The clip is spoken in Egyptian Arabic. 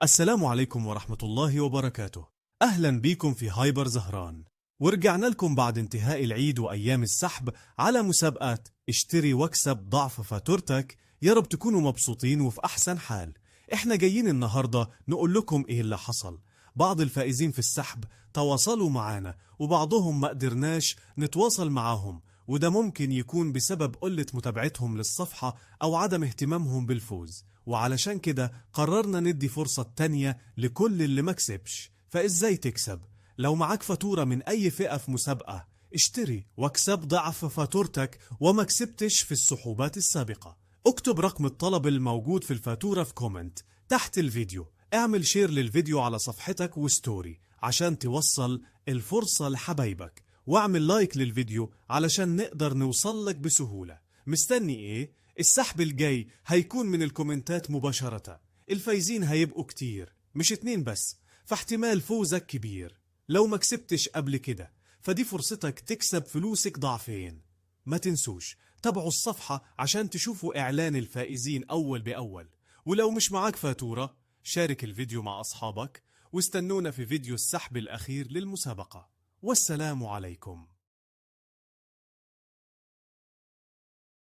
السلام عليكم ورحمة الله وبركاته. أهلا بيكم في هايبر زهران، ورجعنا لكم بعد انتهاء العيد وأيام السحب على مسابقة اشتري واكسب ضعف فاتورتك. يا رب تكونوا مبسوطين وفي أحسن حال. احنا جايين النهاردة نقول لكم ايه اللي حصل. بعض الفائزين في السحب تواصلوا معانا، وبعضهم ما قدرناش نتواصل معاهم، وده ممكن يكون بسبب قلة متابعتهم للصفحة أو عدم اهتمامهم بالفوز. وعلشان كده قررنا ندي فرصة تانية لكل اللي ما كسبش. فإزاي تكسب؟ لو معاك فاتورة من أي فئة في مسابقة اشتري واكسب ضعف فاتورتك وما كسبتش في السحوبات السابقة، اكتب رقم الطلب الموجود في الفاتورة في comment تحت الفيديو، اعمل share للفيديو على صفحتك و story عشان توصل الفرصة لحبايبك، واعمل like للفيديو علشان نقدر نوصل لك بسهولة. مستني ايه؟ السحب الجاي هيكون من الكومنتات مباشرة. الفايزين هيبقوا كتير، مش اتنين بس، فاحتمال فوزك كبير. لو ما كسبتش قبل كده فدي فرصتك تكسب فلوسك ضعفين. ما تنسوش تابعوا الصفحة عشان تشوفوا إعلان الفائزين أول بأول. ولو مش معاك فاتورة شارك الفيديو مع أصحابك، واستنونا في فيديو السحب الأخير للمسابقة. والسلام عليكم.